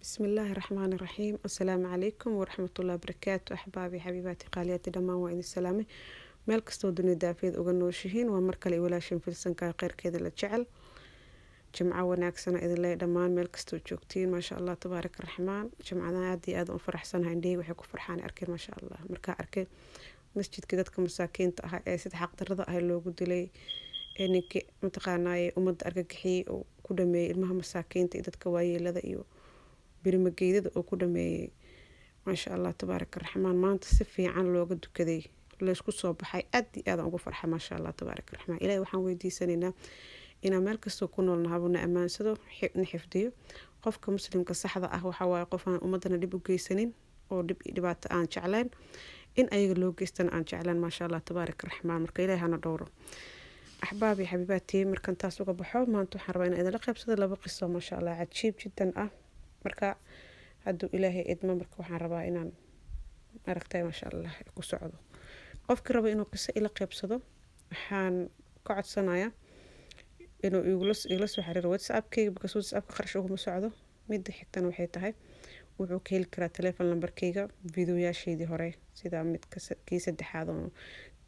Bismillaahi Raxmaani Raxiim. Assalaamu calaykum waraxmatullaahi wabarakaatu. Axbaabi, xabiibaati, qaaliyaati, dhammaan waa idin salaamay meel kastoo dunida daafeed uga nooshihiin. Waa mar kale walaashin Filsanka kheyrkeeda la jecel. Jimco wanaagsana idin leeyahay dhammaan meel kastoo joogtiin. Maasha Allah, tabaaraka Raxmaan. Jimcadan aad iyo aad u faraxsanahay. Indhahey waxay ku farxaan arkeen, maasha Allah. Markaa arkay masjidkii dadka masaakiinta ah ee sida xaqdarada ah loogu dilay, ee ninkii mataqaanaaye ummadda argagixiyey oo ku dhameeyey ilmaha masaakiinta iyo dadka waayeelada iyo birimageydada oo ku dhameeyey, maasha Allah, tabaaraka Raxmaan. Maanta si fiican looga dukaday, laysku soo baxay, aad iyo aadaan ugu farxa, maasha Allah, tabaaraka Raxmaan. Ilahi waxaan weydiisanaynaa inaan meel kastoo ku noolnahabo na ammaansado, na xifdiyo. Qofka Muslimka saxda ah waxaa waaye qof aan ummadana dhib u geysanin oo dhib iyo dhibaato aan jeclayn, in ayaga loo geystana aan jeclayn, maasha Allah, tabaaraka Raxmaan. Marka Ilahi hana dhowro, axbaabi, xabiibaatii. Markan taas uga baxo, maanta waxaan rabaa inaan idinla qaybsado laba qiso, maasha Allah, cajiib jiddan ah. Marka hadduu Ilaahay idmo, marka waxaan rabaa inaan aragtay, maasha Allah, ku socdo. Qofkii raba inuu qiso ila qaybsado, waxaan ka codsanayaa inuu igula soo xiriiro WhatsAppkeyga, because WhatsAppka qarash uguma socdo. Midda xigtana waxay tahay, wuxuu ka heli karaa telefon lambarkeyga videoyaasheydii hore, sida midka kii saddexaad oo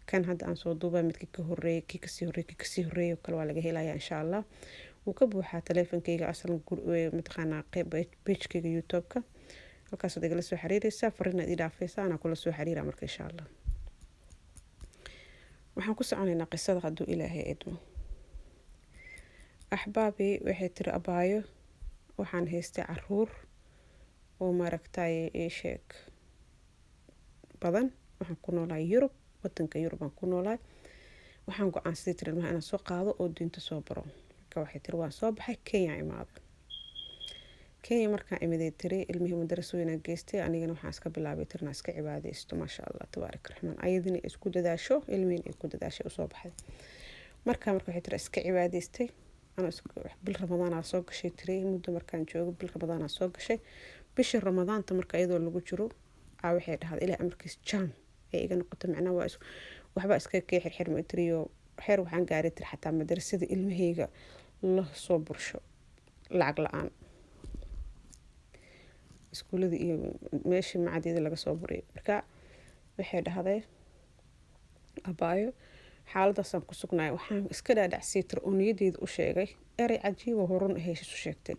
kan hadda aan soo duuba, midkii ka horeeyay, kii kasii horeeyay, kii kasii horeeyay oo kale waa laga helayaa, insha Allah. Wuu ka buuxaa teleefonkeyga aslan, mataqaanaa, qeyb pagekeyga YouTube-ka. Halkaasaad igala soo xiriireysaa, fariinaad ii dhaafeysaa, anaa kula soo xiriira. Marka insha Allah waxaan ku soconaynaa qisada hadduu Ilaahay idmo. Axbaabi, waxay tiri abaayo, waxaan haystay caruur oo maaragtay ii sheeg badan. Waxaan ku noolahay Yurub, wadanka Yurub aan ku noolahay. Waxaan go-aansaday, tiri, ilmaha inaan soo qaado oo diinta soo baro. Marka waxay tiri, waan soo baxay, Kenya imaaday. Kenya markaan imiday, tiri, ilmihii madarasooyinaa geystay, anigana waxaan iska bilaabay, tiri, inaan iska cibaadeysto, maasha Allah, tabaarak Raxmaan. Ayadina isku dadaasho, ilmihiina ay ku dadaashay usoo baxday. Marka waxay tiri, iska cibaadeystay anoo bil Ramadaanaa soo gashay, tiri. Muddo markaan joogo, bil Ramadaanaa soo gashay. Bishii Ramadaanta marka iyadoo lagu jiro aa waxay dhahday, Ilaah amarkiis jaam ay iga noqoto. Macnaha waa waxba iska kee xirxirma, tiriyo. Xeer waxaan gaaray, tiri, xataa madarasada ilmahayga la soo bursho lacag la-aan, iskuuladii iyo meeshii macadyada laga soo buriyay. Marka waxay dhahday, abaayo, xaaladaasaan ku sugnaay. Waxaan iska dhaadhacsii, tiri, oo niyadeyda u sheegay erey cajiiba horun heshiis u sheegtay.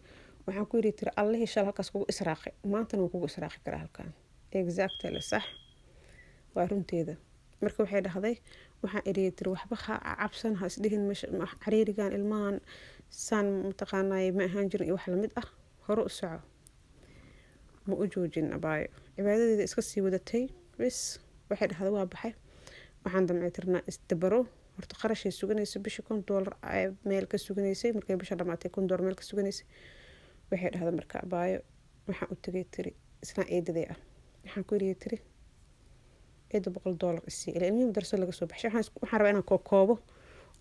Waxaan ku yidhi, tiri, Allihii shal halkaas kugu israaqay, maantana wuu kugu israaqi karaa halkan. Exactly, sax waa runteeda. Marka waxay dhahday, waxaan eriyay, tiri, waxba ha cabsan, ha isdhihin meesha cariirigan ilmahan saan mataqaanay ma ahaan jirin iyo wax lamid ah, hore u soco. Ma u joojin, abaayo, cibaadadeeda iska sii wadatay. Bis waxay dhahday, waa baxay. Waxaan damcay, tirnaa isdabaro. Horta qarashay suganaysa bishii, $1000 meel ka suganaysay. Markay bisha dhamaatay, $1000 meel ka suganaysay. Waxay dhahday, marka abaayo, waxaan u tagay, tiri, islaan eedaday ah. Waxaan ku yidhi, tiri, eeda, $100 isii, ilaa ilmihii madarso laga soo baxshay. Waxaan rabaa inaan kookoobo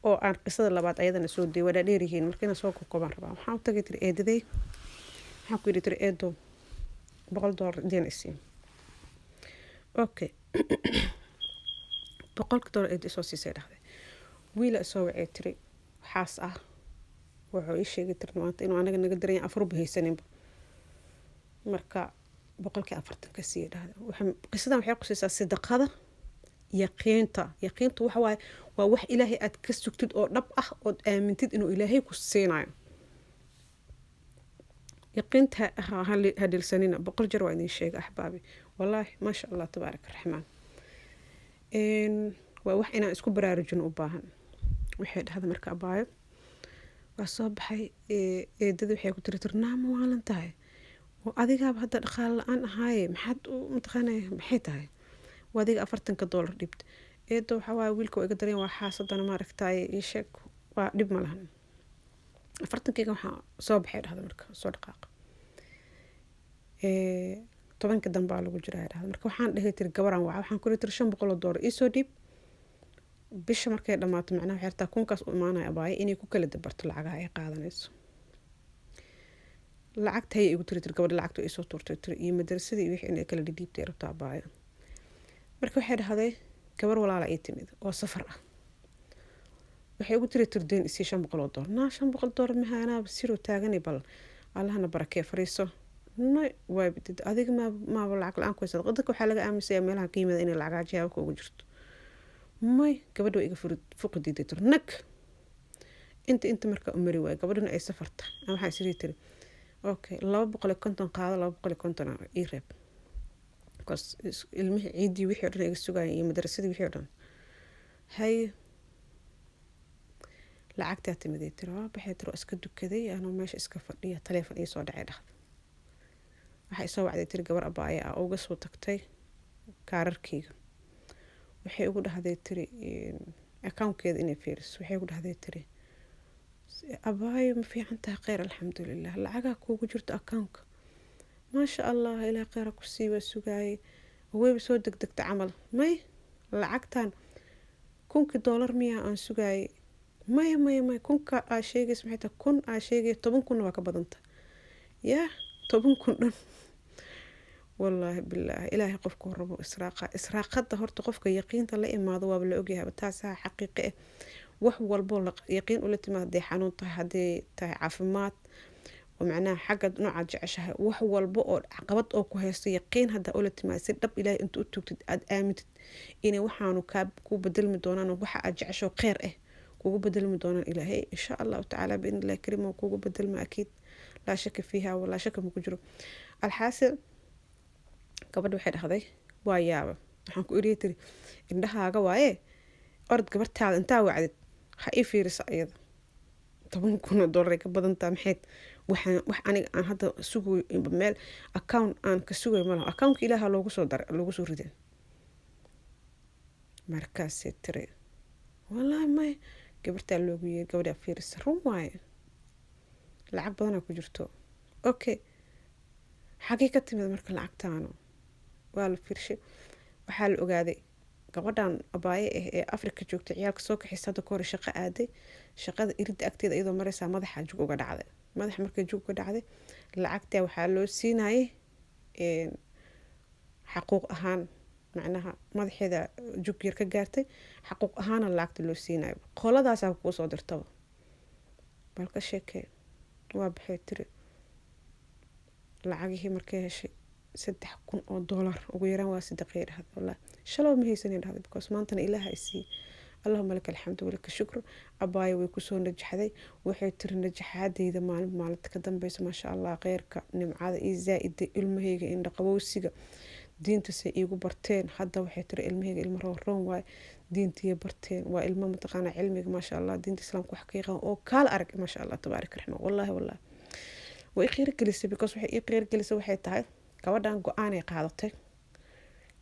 oo aan qisada labaad ayadana soo dayo. Waa dhaadheer yihiin, marka inaan soo kokoobaan rabaa. Waxaan u tagay, tiri, eedaday. Waxaan ku yidhi, tiri, eedo, $100 deen isii. Okay, $100 eedo isoo siisay, dhahday. Wiila isoo wacay, tiri, xaas ah. Wuxuu ii sheegay, tiri, maanta inuu anaga naga daranya, afurba haysaninba. Marka 40% ka siiya, dhahda. Qisadan waxay qusaysaa sadaqada, yaqiinta. Yaqiintu waxa waaye, waa wax Ilaahay aad ka sugtid oo dhab ah, ood aamintid inuu Ilaahay ku siinayo. Yaqiinta ha dhilsanina. 100 jeer waa idin sheega, axbaabi. Wallaahi, maasha Allah, tabaaraka Raxmaan, waa wax inaan isku baraarujino u baahan. Waxay dhahda, marka abaayo, waa soo baxay. Eedada waxay ku tiri, naama waalan tahay oo adigaaba hadda dhaqaale la-aan ahaaye, maxaad u mataqaanaya, maxay tahay waa adiga $40 dhibta? Eedo, waxaa waaye wiilka waa iga dareen, waa xaasadana, maaragtaye, ii sheeg, waa dhib ma lahan 40keyga. Waxaa soo baxay, dhahda, marka soo dhaqaaqa, 10ka dambaa lagu jiraa, dhahda. Marka waxaan dhahay, tiri, gabaraan waca. Waxaan ku tiri, $500 iisoo dhiib. Bisha markay dhamaato, macnaha waxay rabtaa kunkaas u imaanaya, abaayo, inay ku kala dabarto lacagaha ay qaadanayso. Lacagta hayay igu tiri, gabadha lacagta isoo tuurtay, tiri, iyo madrasadii iyo wixii inay kala dhidhiibtay rabtaa, abaayo. Marka waxay dhahday, gabar walaala ii timid oo safar ah. Waxay ugu tiri, deen isii $500. Naa, $500 mahaanaaba siroo taaganay. Bal Allahna barakee, fariiso. May waay bidid adiga maaba lacag la-aan ku haysad. Dadka waxaa laga aaminsayaa meelaha ka yimaada inay lacag jawaabka ugu jirto. May, gabadha waa iga fuqi diiday tiri nag inta markaa u mari waayo, gabadhana ay safarta. Waxaa isiri tiri, okay, 250 qaado, 250 ii reeb, because ilmihii ciiddii wixii o dhan iga sugayaan iyo madrasadii wixii o dhan. Haye, lacagtaa timiday tiri, waa baxay tiri, waa iska dukaday. Anoo meesha iska fadhiya taleefon ii soo dhacay dhahda. Waxaa isoo wacday tiri gabar abaaya ah oo uga soo tagtay kaararkeyga. Waxay ugu dhahday tiri accountkeeda inay fiiriso. Waxay ugu dhahday tiri, abaayo, ma fiican tahay? Kheyr, alxamdulilah. Lacagaa kuugu jirto accountka, maasha Allah, ilaa kheyra ku sii, waa sugaayay. Wayba soo degdegta camal. May, lacagtan 1000-kii doolar miyaa aan sugaayay? Maya, maya, maya, kunka aa sheegaysa maxay tahay? 1000 aa sheegaya, 10,000-na waa ka badanta. Yaa, 10,000 dhan, wallaahi bilaahi, ilaahay qofku rabo israaqa, israaqada horta qofka yaqiinta la imaado waaba la ogyahay, taasaa xaqiiqi ah. Wax walboo yaqiin ula timaado, hadday xanuun tahay, hadday tahay caafimaad oo macnaha xagga noocaad jeceshahay, wax walba oo caqabad oo ku haysto, yaqiin haddaa ula timaado, si dhab ilaahay inta u tugtid, aada aamintid inay waxaanu kaa ku bedelmi doonaan, waxa aad jecesho kheyr ah kugu bedelmi doonaan, ilaahay insha Allahu tacaala biidni illahi kariim oo kugu bedelma, akiid, laa shaka fiiha walaa shaka ma ku jiro. Alxaasil, gabadha waxay dhahday, waa yaaba, waxaan ku iriya tiri, indhahaaga waaye, orod gabartaada intaa wacdid ha ii fiiriso iyada, 10,000 oo doolar ay ka badantaa. Maxayd waxaan wax aniga aan hadda sugayo meel account aan ka sugayo malaha, accountka ilaaha loogu soo daray, loogu soo riday. Markaasay tiri, wallaahi may, gabartaa loogu yeeri, gabadhaa fiirisa, run waaye, lacag badanaa ku jirto. Okay, xagee ka timid marka lacagtaanu? Waa la fiirshay, waxaa la ogaaday gabadhan abaaye ah ee Afrika joogtay, ciyaalka soo kaxaysa, hadda ka hore shaqo aaday. Shaqada iridda agteeda iyadoo mareysaa madaxa jug uga dhacday. Madaxa markay jug uga dhacday, lacagtaa waxaa loo siinayay xaquuq ahaan, macnaha madaxeeda jug yar ka gaartay, xaquuq ahaana lacagta loo siinayo. Qoladaasaa kuu soo dirtaba, bal ka sheekee. Waa baxay tiri, lacagihii markay heshay, 3000 oo doolar ugu yaraan waa sadaqay dhahda. Wallahi shalow ma haysanin dhahda, because maantana ilaaha isiiye, allahuma laka alxamdu walaka shukr. Abaayo way kusoo najaxday. Waxay tiri, najaxaadeyda maalin maalinta ka dambeysa, maasha Allah, kheyrka nimcada ii zaa-iday, ilmahayga indhaqabowsiga diintasay iigu barteen. Hadda waxay tiri, ilmahayga ilmo roonroon waaye, diintiyay barteen, waa ilmo mataqaanaa cilmiga, maasha Allah, diinta islaamka wax ka yaqaan oo kaala arag, maasha Allah, tabaarak raxmaan. Wallahi wallahi way i qiiro gelisay, because waxay ii qiiro gelisay waxay tahay gabadhan go-aanay qaadatay.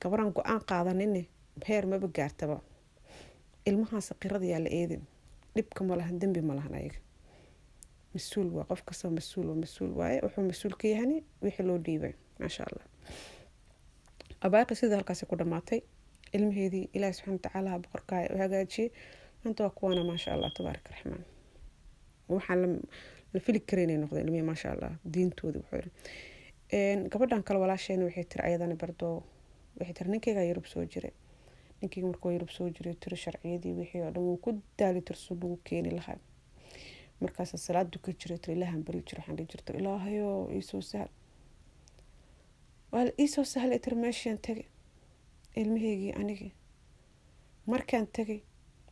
Gabadhan go-aan qaadanine heer maba gaartaba. Ilmahaas qirada yaa la eedin, dhibka ma lahan, dembi ma lahan, ayaga mas-uul waa. Qof kastaba mas-uul waa, mas-uul waaye, wuxuu mas-uul ka yahani wixii loo dhiibay, maasha Allah. Abaaqi sida halkaasi ku dhamaatay, ilmaheedii ilaahi subxaana watacaala boqorkaa u hagaajiyey. Maanta waa kuwaana, maasha Allah, tabaaraka raxmaan, waxaan la fili karay inay noqdeen ilmihii, maasha Allah, diintoodii. Wuxuu yiri gabadhan kale walaasheena, waxay tiri ayadana bardoo, waxay tiri ninkaygaa Yurub soo jiray. Ninkayga markuu Yurub soo jiray, tiri, sharciyadii wixii oo dhan wuu ku daali tirsu lagu keeni lahaa. Markaasa salaad dukan jiray, tiri, ilaahan bari jiro, waxaan dhihi jirta, ilaahayo iisoo sahal. Waa la iisoo sahlay, tiri, meeshaan tagay ilmahaygii anigii. Markaan tagay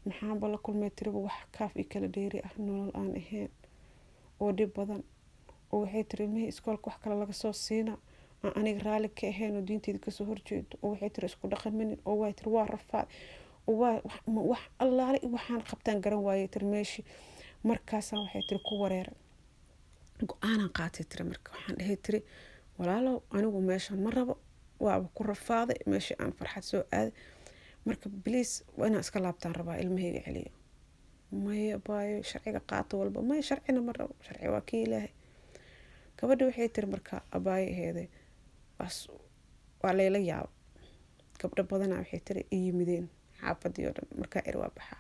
maxaanba la kulmay, tiriba, wax kaaf iyo kala dheeri ah, nolol aan ahayn oo dhib badan. Oo waxay tiri ilmihii iskoolka wax kale laga soo siina aan aniga raali ka ahayn oo diinteyda kasoo horjeedo. Oo waxay tiri isku dhaqan manin. Oo way tiri waa rafaad, oo waa wax allaale waxaan qabtaan garan waayay, tiri, meeshii. Markaasaan waxay tiri ku wareeray, go-aanan qaatay, tiri. Marka waxaan dhahay, tiri, walaalow, anigu meeshan ma rabo, waaba ku rafaaday meeshii aan farxad soo aaday. Marka please, waa inaan iska laabtaan rabaa, ilmahayga celiyo. Maya baayo, sharciga qaato walba. Maya, sharcina ma rabo, sharci waa kii ilaahay. Gabadha waxay tiri marka abaayo aheeday, waa layla yaaba. Gabdho badanaa waxay tiri i yimideen xaafadii oo dhan. Markaa eri waa baxaa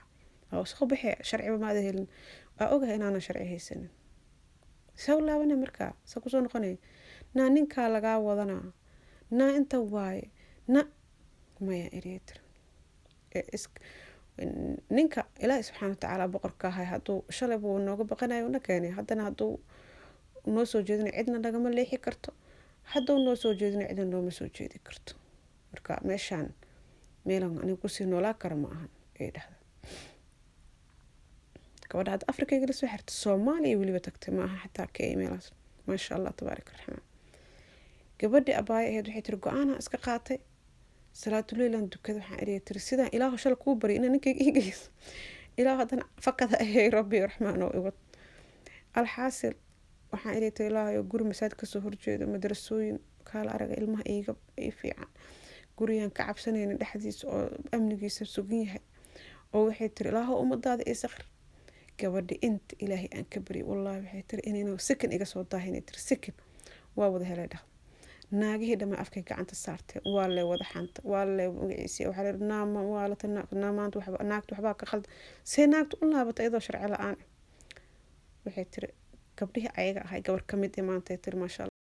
oo soo baxee, sharciba maada helin, waa ogahay inaanan sharci haysanin, saw laabanay, markaa sa kusoo noqonay, naa ninkaa lagaa wadanaa, naa inta waaye, na maya eriya, tiri. Ninka ilaahi subxaana watacaala boqorka ahay hadduu shalay buu nooga baqanayo na keenay, haddana hadduu noo soo jeedinay, cidna nagama leexi karto. Hadduu noo soo jeedina, cidan nooma soo jeedi karto. Marka meeshaan meelan aniga kusii noolaa kara ma ahan, ay dhahda gabadha. Hadda Africa igala soo xirtay, Soomaaliya weliba tagtay, ma aha xataa Kenya meelahaas. Maasha Allah, tabaarak Raxmaan. Gabadhii abaaya ahayd waxay tiri, go-aanaa iska qaatay, salaatuleylan dukada. Waxaan iriya tiri, sidaan Ilaahu shala kuu baryay inaa ninkayga ii geyso, Ilaahu haddana fakada ahey, Rabbi Raxmaan oo iwad. Alxaasil, waxaan iriya tiri, Ilaahay, guri masaajid kasoo horjeedo, madrasooyin kaala araga, ilmaha iiga ii fiican, gurigaan ka cabsanaynin dhexdiisa oo amnigiisa sugan yahay. Oo waxay tiri, Ilaahu, ummadaada ii sakhir. Gabadhi inta Ilaahay aan ka baryay, wallahi, waxay tiri, inayna sikin iga soo daahinay tiri, sikin waa wada helay dhah. Naagihii dhammaan afkay gacanta saartay, waa lee wada xanta, waa lee magaciisi, waxaa lee naama waa la naamaanta waxba, naagta waxbaa ka qaldan, see naagta u laabatay iyadoo sharci la-aan ah? Waxay tiri, gabdhihii ayaga ahay gabar kamid ee maanta ay tiri, maasha.